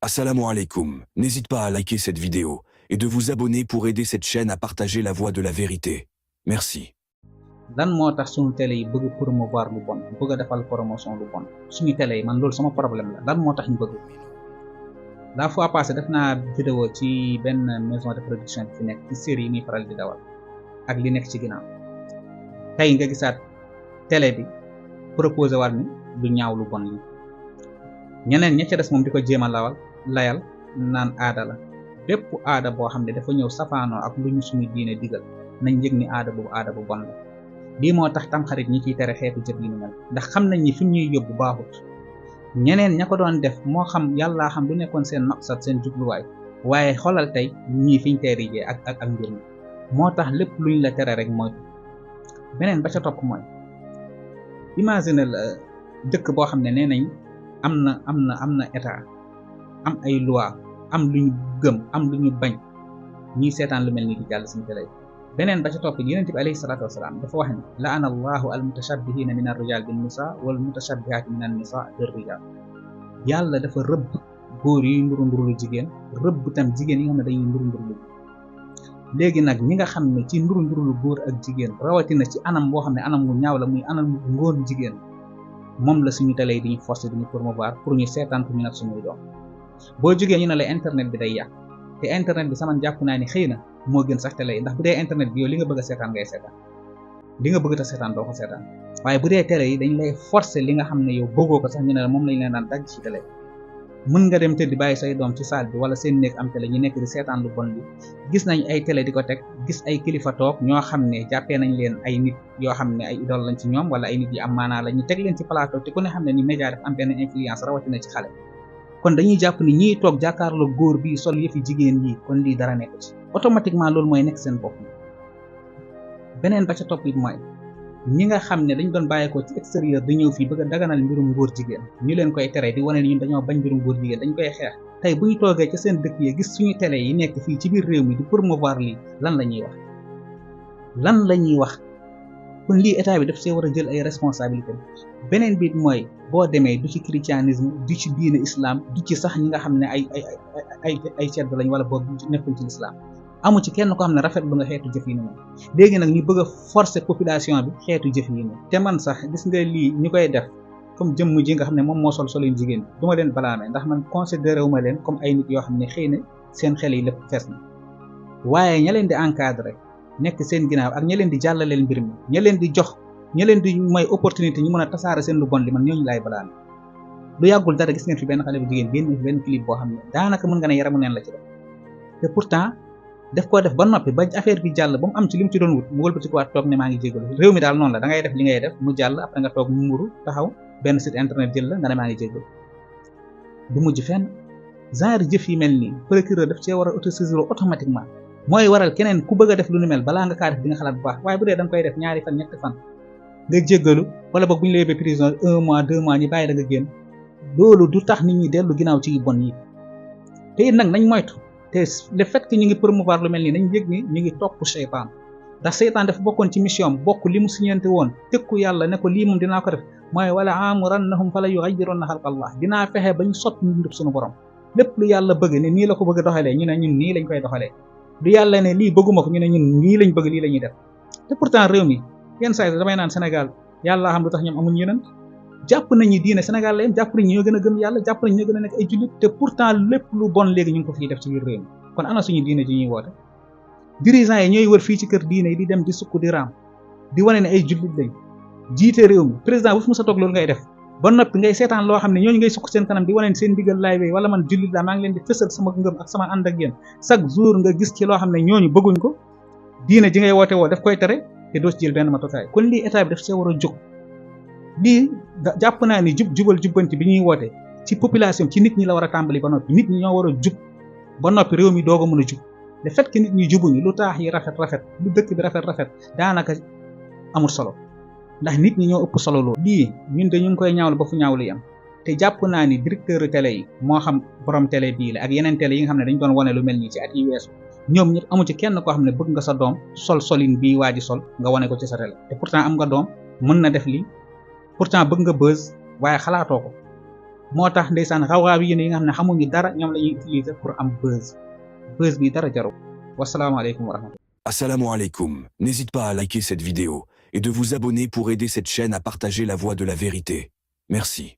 Assalamu alaikum. N'hésite pas à liker cette vidéo et de vous abonner pour aider cette chaîne à partager la voix de la vérité. Merci. lan moo tax suñu télé yi bëgg promouvoir lu bon bëgg a defal promotion lu bon suñu télé yi man loolu sama problème la lan moo tax ñu bëgg la fois passée def naa vidéo ci benn maison de production bi fi nekk ci série yi muy faral di dawal ak li nekk ci ginnaaw tey nga gisaat télé bi proposé war ni lu ñaaw lu bon li ñeneen ña ca des moom di ko jéem a layal naan aada la bépp aada boo xam ne dafa ñëw safaanoo ak lu ñu suñu diine digal nañ yëg ni aada bu bon la lii moo tax tamxarit ñi ciy tere xeetu jëf yi ni mel ndax xam nañ ni fi ñuy yóbbu baaxut ñeneen ña ko doon def moo xam yàllaa xam lu nekkoon seen maqsad seen jubluwaay waaye xoolal tey ñii fiñ teerijee ak mbir mi moo tax lépp luñ la tere rek mooy beneen ba ca topp mooy imagine la dëkk boo xam ne nee nañ am na état am ay loi am lu ñu gëm am lu ñu bañ ñuy seetaan lu mel ni di jàll suñu télé beneen ba ca topp yonent bi alayhi salaatu wasalaam dafa wax ne la'ana allahu al mutashabbihina min ar-rijal bin nisa wal mutashabbihat min an-nisa bir rijal yàlla dafa rëbb góor yi nduru lu jigéen rëbb tam jigéen yi nga xam ne dañuy nduru lu léegi nag ñi nga xam ne ci nduru lu góor ak jigéen rawatina ci anam boo xam ne anam gu ñaaw la muy anam ngóor jigéen moom la suñu télé yi diñu forcé diñu promouvoir pour ñu seetaan ko ñu nag suñuy doom boo jógee ñu ne la internet bi day yàq te internet bi sama jàpp naa ni xëy na moo gën sax télé yi ndax bu dee internet bi yow li nga bëgg a seetaan ngay seetaan li nga bëgg a seetaan doo ko seetaan waaye bu dee télé yi dañ lay forcer li nga xam ne yow bëggoo ko sax ñu ne la moom lañ leen daan daj ci télé mën nga dem tëdd bàyyi say doom ci salle bi wala seen néeg am télé ñu nekk di seetaan lu bon bi gis nañ ay télé di ko teg gis ay kilifa toog ñoo xam ne jàppee nañ leen ay nit yoo xam ne ay idole lañ ci ñoom wala ay nit yi am maanaa la ñu teg leen ci plateau te ku ne xam ne ni média def am benn influence rawatina ci xale kon dañuy jàpp ni ñiy toog jàkkaarloo góor bi sol yëfi jigéen yi kon lii dara nekk ci automatiquement loolu mooy nekk seen bopp beneen ba ca topp it mooy ñi nga xam ne dañ doon bàyyeekoo ci extérieur di ñëw fii bëgg a daganal mbirum góor jigéen ñu leen koy tere di wane ni ñun dañoo bañ mbirum góor jigéen dañ koy xeex tey bu ñu toogee ca seen dëkk yi gis suñu télé yi nekk fii ci biir réew mi di promouvoir lii lan la ñuy wax kon lii état bi daf see war a jël ay responsabilité beneen biit mooy boo demee du ci christianisme du ci diine islam du ci sax ñi nga xam ne ay cedd lañ wala boobu nekkul ci l'islam amu ci kenn ko xam ne rafetlu nga xeetu jëf yi ni moom léegi nag ñu bëgg a forcer population bi xeetu jëf yi ni te man sax gis nga lii ñu koy def comme jëmm ji nga xam ne moom moo solin jigéen bi du ma leen balaame ndax man considéré wu ma leen comme ay nit yoo xam ne xëy na seen xel yi lépp fees na waaye ña leen di encadrer nekk seen ginnaaw ak ña leen di jàllaleel mbir mi ña leen di may opportunité ñu mën a tasaare seen lu bon li man ñooñu laay balaame lu yàggul dara gis ngeen fi benn xale bu jigéen génn fi benn clip boo xam ne daanaka mën nga ne yaramu neen la ci def te pourtant def koo def ba noppi ba affaire bi jàll ba mu am ci li mu ci doon wut mu wëlbati ko waat toog ne maa ngi jégalu réew mi daal noonu la da ngay def li ngay def mu jàll après nga toog mu muru taxaw benn site internet jël la nga ne maa ngi jégalu du mujj fenn genre jëf yi mel nii procureur daf cee war a autosaisir automatiquement mooy waral keneen ku bëgg a def lu nu mel balaa nga kaa def di nga xalaat bu baax waaye bu dee da nga koy def ñaari fan ñetti fan nga jéggalu wala boog bu ñu la yóbbee prison 1 mois 2 mois ñi bàyyi la nga génn loolu du tax nit ñi dellu ginnaaw ci bon yi te it nag nañ moytu te le fait que ñu ngi promouvoir lu mel nii nañ yëg ni ñu ngi topp seytaan ndax seytaan dafa bokkoon ci mission bokk li mu siñeente woon tëkku yàlla ne ko lii moom dinaa ko def mooy wala amurannahum fala yughayyiranna xalqallah dinaa fexe ba ñu soppi mbindub suñu borom lépp lu yàlla bëgg ne nii la ko bëgg doxalee ñu ne ñun nii lañ koy doxalee lu yàlla ne lii bëgguma ko ñu ne ñun nii lañ bëgg lii la ñuy def te pourtant réew mi yenn saa yi damay naan Sénégal yàlla xam lu tax ñoom amuñ yeneen jàpp nañu diine Sénégal la yem jàpp nañu ñoo gën a gëm yàlla jàpp nañu ñoo gën a nekk ay jullit te pourtant lépp lu bon léegi ñu ngi ko fiy def ci biir réew mi kon ana suñu diine ji ñuy woote dirigeants yi ñooy wër fii ci kër diine yi di dem di sukk di raam di wane ne ay jullit lañ jiite réew mi président bu fi mu sa toog loolu ngay def ba noppi ngay seetaan loo xam ne ñooñu ngay sukk seen kanam di wane ne seen ndigal laay wéy wala man jullit laa maa ngi leen di fësal sama ngëm ak sama ànd ak yéen chaque jour nga gis ci loo xam ne ñooñu bëgguñ ko diine ji ngay woote woo daf koy tere te doo ci jël benn matukaay kon lii état bi daf see war a jóg lii jàpp naa ni jubal jubbanti bi ñuy woote ci population ci nit ñi la war a tàmbali ba noppi nit ñi ñoo war a jub ba noppi réew mi doog a mën a jub le fait que nit ñi jubuñu lu taax yi rafet lu dëkk bi rafet daanaka amul solo ndax nit ñi ñoo ëpp solo loolu lii ñun de ñu ngi koy ñaawlu ba fu ñaawlu yam te jàpp naa ni directeur télé yi moo xam borom télé bii la ak yeneen télé yi nga xam ne dañ doon wane lu mel nii ci at yi weesu ñoom ñëpp amu ci kenn koo xam ne bëgg nga sa doom solin bii waa ji sol nga wane ko ci sa télé te pourtant am nga doom mën na def lii pourtant bëgg nga buzz waaye xalaatoo ko moo tax ndeysaan xawaa yi nga xam ne xamuñu dara ñoom la ñuy utiliser pour am buzz bi dara jaru wasalaamaaleykum wa rahmatulah. Assalamu alaikum. N'hésite pas à liker cette vidéo et de vous abonner pour aider cette chaîne à partager la voix de la vérité. Merci.